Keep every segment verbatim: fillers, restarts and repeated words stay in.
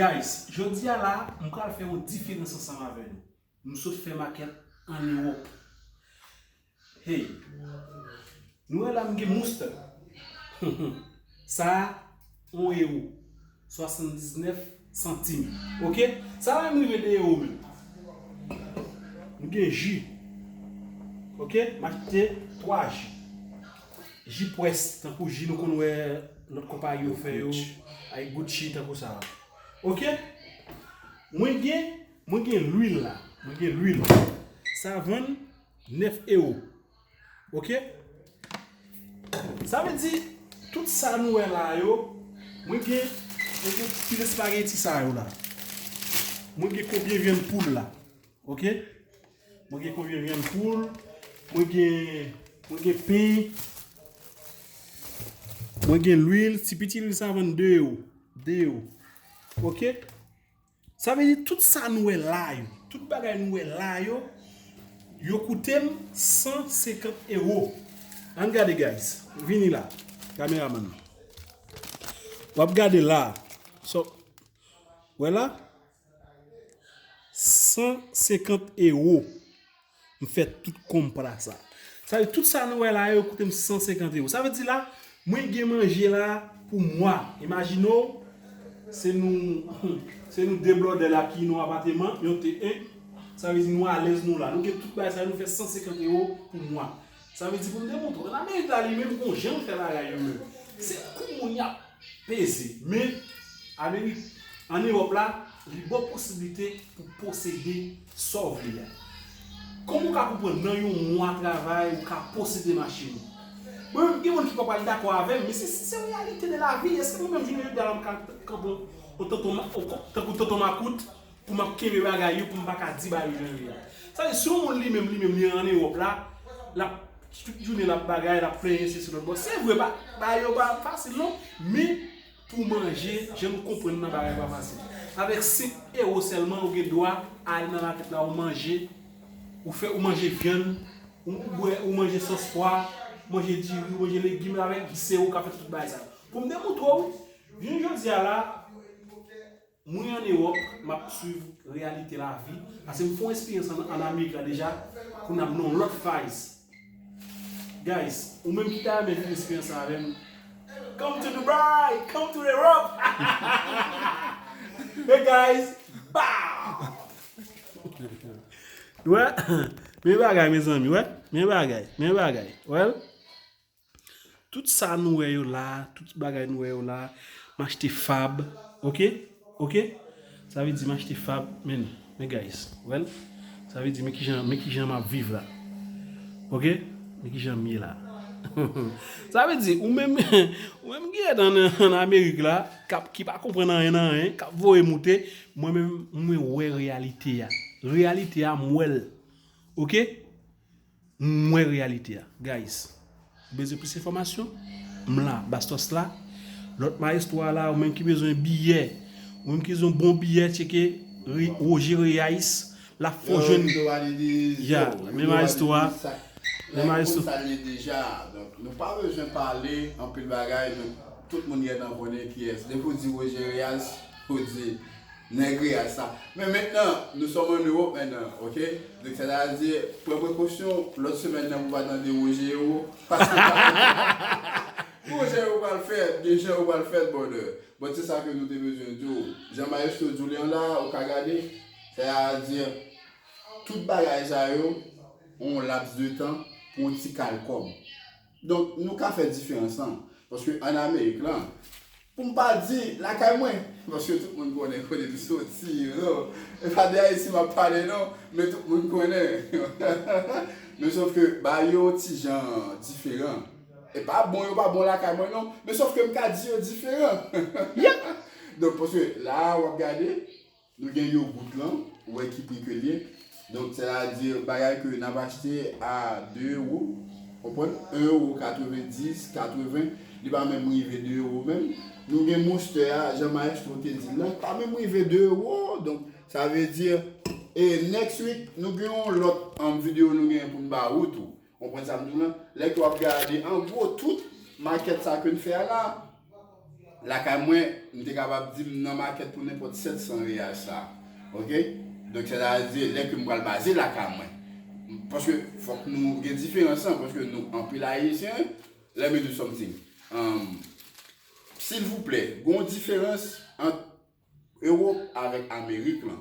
Guys, jodi a la, m pral fè yon diferans ansanm avè nou. M sot fè makèt ann Ewòp. Hey, nou wè la m gen Monster. Sa a, yon ewo, swasanndiznèf santim. Ok? Sa la m rive de ewo menm. M gen ji. Ok? M achte twa ji. Ji Press, tankou ji nou konn wè lòt konpayi yo fè yo, ay Gucci, tankou sa. Ok? Mwen gen, mwen gen lwil la. Mwen gen lwil. Sa vann nèf ewo. Ok? Sa vle di, tout sa nou wè la yo, mwen gen, mwen gen pil espageti sa yo la. Mwen gen konbyen vyann poul la. Ok? Mwen gen konbyen vyann poul. Mwen gen, mwen gen pen. Mwen gen lwil. Ti piti lwil sa vann de ewo. De ewo. Ok? Sa vle di tout sa nou wè la yo, tout bagay nou wè la yo, yo koute m san senkant ewo. Ann gade, guys. Vini la, kameramann. W ap gade la. So, wè la? San senkant ewo. M fè tout konpra sa. Sa vle di tout sa nou wè la yo koute m san senkant ewo. Sa vle di la, mwen gen manje la pou mwa. Imajine w, se nou, se nou de blòdè la ki nan yon apateman, yon T en. Sa vle di nou alèz nou la. Nou gen tout bagay sa yo, nou fè san senkant ewo pou mwa. Sa vle di pou m demontre w. Nan Amerik la li menm, gon jan l fè bagay yo menm. Se kou moun y ap peze. Men, Amerik, ann Ewòp la, li ba w posiblite pou posede sa w vle a. Kòman w ka konprann nan yon mwa travay, ou ka posede machin ou? Bon, gen moun ki pa pral dakò avè m, men se, se, se reyalite de la vi. Èske mwen menm jounen jodi a la, m ka kanpe yon tonton ma-, yon ko-, tankou tonton makout, pou m ap kenbe bagay yo, pou m pa ka di bagay yo jan yo ye a. Sa vle di, si yon moun li menm, li menm, li ann Ewòp la, l ap, tout jounen l ap bagay, l ap plenyen, se sou lòt bò. Se vre, ba-, bagay yo pa fasil non, men pou manje, jan nou konprann nan bagay pa fasil. Avèk senk ewo sèlman, ou gen dwa al nan makèt la, ou manje, ou fè, ou manje vyann, ou bwè, ou manje sòs pwa, ou manje diri, ou manje legim, avèk dis ewo ou ka fè tout bagay sa. Pou m demontre w, jounen jodi a la, mwen ann Ewòp, m ap swiv reyalite lavi. Paske m fè yon esperyans ann, ann Amerik la deja, kounye a m nan yon lòt faz. Guys, ou menm ki ta renmen viv esperyans sa avè m, come to Dubai, come to Europe. Hey guys, bow! Wè, men bagay, mezanmi, wè, men bagay, men bagay. Well, tout sa nou wè yo la, tout bagay nou wè yo la, m achte fab, ok? Ok? Sa vle di m achte fab, men, men guys, well, sa vle di men kijan, men kijan m ap viv la. Ok? Men kijan m ye la. Sa vle di, ou menm, ou menm ki ret ann, ann Amerik la, k ap, ki pa konprann anyen nan anyen, k ap voye moute, mwen menm, mwen wè reyalite a. Reyalite a, m wè l. Ok? M wè reyalite a. Guys, ou bezwen plis enfòmasyon? M la, Bastos la. Lòt mayestwo a la, ou menm ki bezwen biyè, ou menm ki bezwen bon biyè, tcheke Re-, Roger Reyes. L ap fè w jwenn. Ya, men mayestwo a. Men mayestwo. Sa l ye deja. Donk, nou pa bezwen pale anpil bagay. Donk, tout moun gentan konnen kiyès. Depi w di Roger Reyes, ou di Nèg reyèl sa. Men mentnan, nous sommes en Europe maintenant, ok? Donk, sètadi, pran prekosyon, lòt semèn nan, pou pa tande Roger yo, paske Roger yo pral fèt, gen jan yo pral fèt, brother. Bon, se sa ke nou te bezwen di w. Jan Maestro di w li an la, ou ka gade, sètadi, tout bagay sa yo, yon laps de tan pou yon ti kal kòb. Donk, nou ka fè diferans lan. Paske ann Amerik lan, pou m pa di lakay mwen, paske tout moun konnen kote m soti, you know. E pa de Ayiti m ap pale non, men tout moun konnen. Men sòf ke bagay yo yon ti jan diferan. E pa bon, yo pa bon lakay mwen non, men sòf ke m ka di yo diferan. Donk, paske la, w ap gade, nou gen yogout lan, ou wè ki pri ke l ye. Donk, sètadi, bagay ke n ap achte a de ewo, konprann? En ewo katrevendis, katreven, li pa menm rive de ewo menm. Nou gen Monster a, jan Maestro te di l lan, pa menm rive de ewo. Donk, sa vle di, e next week, nou gen yon lòt, um, videyo nou gen pou n ba ou tou. Konprann sa m di w lan? Lè ke w ap gade, an gwo, tout makèt sa ke n fè a la, Lakay mwen, m te kapab di m nan makèt pou nenpòt sèt san reyal sa. Ok? Donk, sètadi, lè ke m pral baze lakay mwen. Paske fòk nou gen diferans lan, paske nou anpil Ayisyen, let me do something. Um, silvouplè, gon diferans ant Ewòp avèk Amerik lan.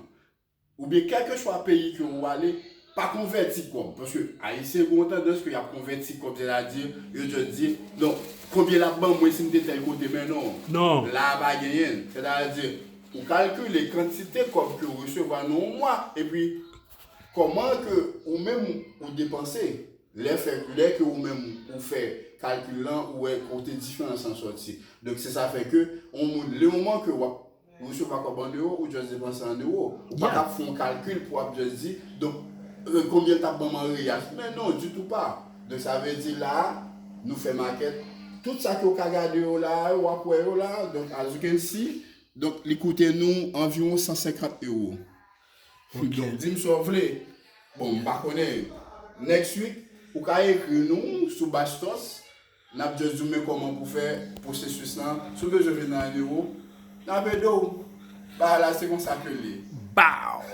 Oubyen kèlkeswa peyi ke ou ale, pa konvèti kòb. Paske Ayisyen gen yon tandans ke y ap konvèti kòb, sètadi, yo just di, non, konbyen l ap ban mwen si m te tèl kote, men non. Non. La a pa genyen. Sètadi, ou kalkile kantite kòb ke ou resevwa nan yon mwa, epi kòman ke ou menm ou depanse. Lè fè, lè ke ou menm ou fè kalkil lan, ou wè kote diferans lan sòti. Donk, se sa fè ke yon moun, le moman ke w ap resevwa kòb an ewo, ou just depanse an ewo. Ou pa Yeah. Ka ap fè yon kalkil pou w ap just di, donk, euh, konbyen l t ap ban m an reyal? Men non, ditou pa. Donk, sa vle di la, nou fè makèt. Tout sa ke w ka gade yo la, w ap wè yo la. Donk, as you can see, donk, li koute nou anviwon san senkant ewo. Donk, di m sa w vle. Bon, m pa konnen. Next week, ou ka ekri nou sou Bastos. N ap just di w men kòman pou fè pwosesis lan. Si w bezwen vin nan an ewo, n ap ede w. Bagay la, se konsa ke l ye. Bow!